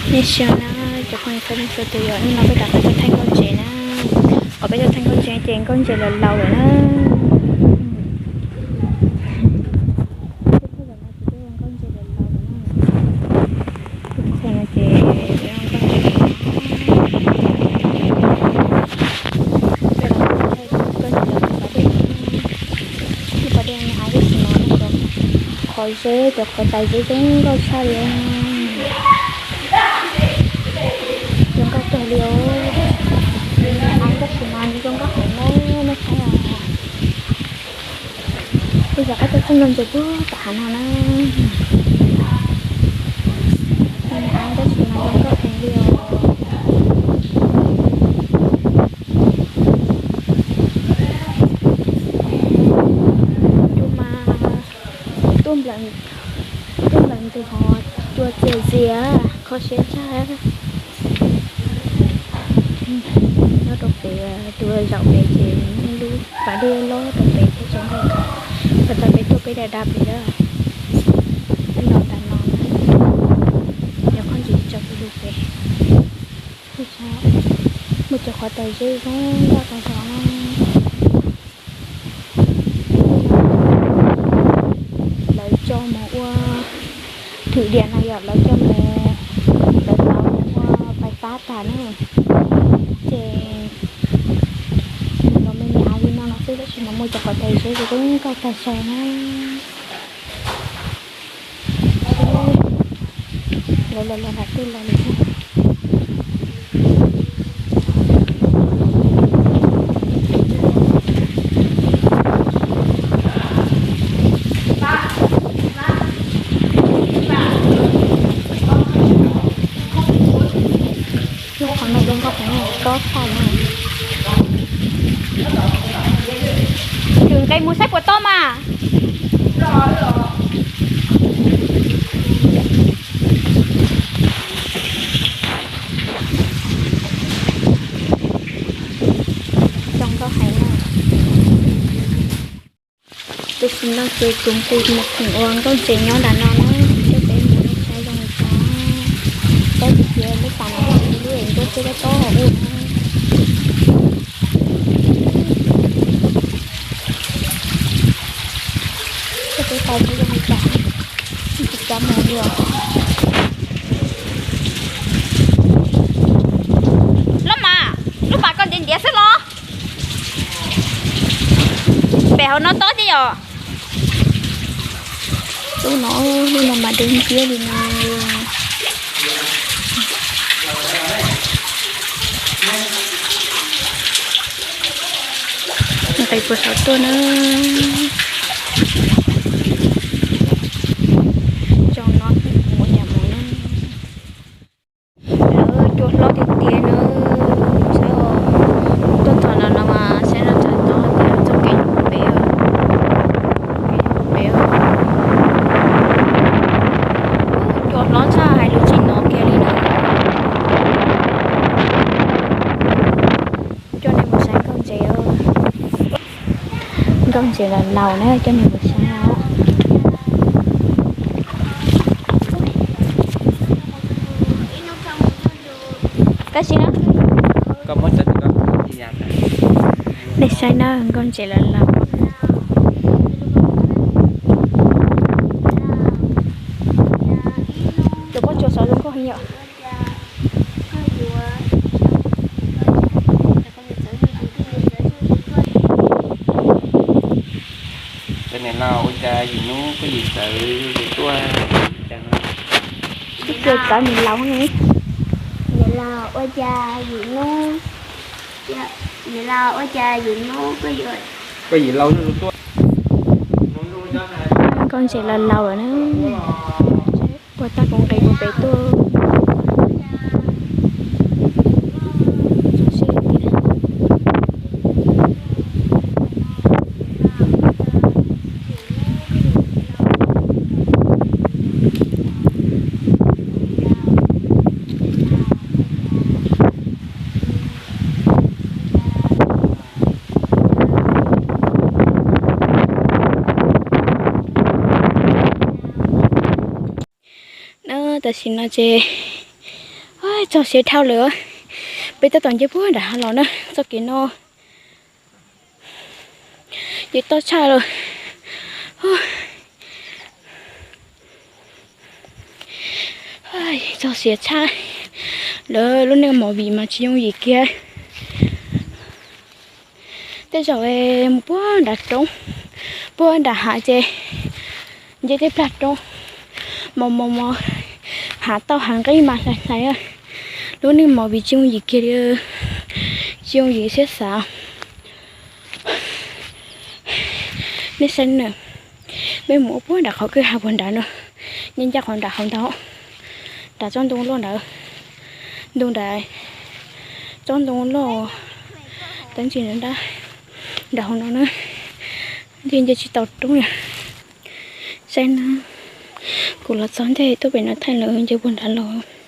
Nej saib na, cov phooj ywg txhua leej txhua tus, yog hnub no peb rov qab tuaj thaij nkauj ntses na. Qhov peb tuaj thaij nkauj ntses ces nkauj ntses laus laus lawm na. Nkauj ntses laus laus lawm na. Ces nkauj ntses laus laus. Peb los thaij nkauj ntses rau cov pas dej. Cov pas dej no av tab sis mas cov qhov zeb, cov qhov tais zeb zoo nkauj tshaj li. Zoo nkauj kawg li os. Av tab sis mas zoo nkauj heev na, nej saib os. Peb rov qab tuaj thaij nkauj ntses puag tom hav no na. Av tab sis mas zoo nkauj heev li os. Cua mas tuaj nplawm, tuaj nplawm ntws hos cua txias zias, kho siab tshaj. Nyob rau pem, tus zaum pem ces muaj lub pas dej loj rau pem thiab tsoom nkauj. Thaum peb tuaj peb da da pem lawm, peb los nram no na, yog qhov ntsis tsaus lus pem. Muaj cov qhov tais zeb zoo nkauj tag zog na. Lawv coj mus ua thwm diam no yom, lawv coj mus, lawv tau ua pais pab tag na. Ces los me me av li no no xwb tab sis mas muaj cov qhov tais zeb zoo nkauj tag zog na. Lawv los los nram tej los li thiab. Lub qhov no zoo nkauj heev, tob tshaj na. Khwv nqe mus saib puas tob mas. Zoo nkauj heev na. Tam sim no ces kuv nqis mus khoom ua nkauj ntses nyob nram no na, coj peb mus saib zoo li cas. Saib tias lub pas no lub es nruab siab tob tob ua na. Coj peb saib zoo li cas, tsis cov mus li os. Lub mas, lub pas koj ntiav ntiav xwb los? Pem hauv no tob thiab yom. Lub no, lub no mas dub nciab li no. Nqis puag saud tuaj na. Tsoom no mus yam mus na. Lawv cua hlob tiag tiag na. Saib os, tuaj txog no no mas saib no txog tod tias txoj kev yuav pem, kev yuav pem. Cua hlob tshaj hais lus tsis hnov kiag li na. Coj nej mus saib nkauj ntses. Nkauj ntses laus laus na, coj nej mus saib os. Tab sis na, nej saib na, nkauj ntses laus laus. Cov pob tsuas xov zoo nkauj heev yom. Cov niam laus ua cas yim hnub koj yim txawv tuaj? Cov niam laus, niam laus ua cas yim hnub, niam laus ua cas yim hnub koj yim laus tuaj. Nkauj ntses laus laus lawm na. Puag ta kuv nqis mus pem tuaj. Na, tam sim no ces Txog siav dhau lawm, peb tab tom nce puag nram hav los na, txoj kev no ces toj tshaj lawm. Txog siav tshaj lawm, lub neej movie mas tsis yooj yim kiag. Tej zaum mus puag nram roob, puag nram hav ces nce tej plag roob mos mos mos, hav tauj hav nqeeb mas hlais hlais. Lub neej movie tsis yooj yim kiag li, tsis yooj yim siab xav. Nej saib na, peb mus ua puag nram qhov kwj ha puag nrad no, nce ncaj qhov nram hauv ntag, nram tsob ntoo loj ntawd, ntoo nram, tsob ntoo loj, teeb tsis nrab, nram hauv no na, nce nce tsis tau roob na. Saib na, kuv los txog ntej tuaj pem no thaij lawm nce puag nrad los.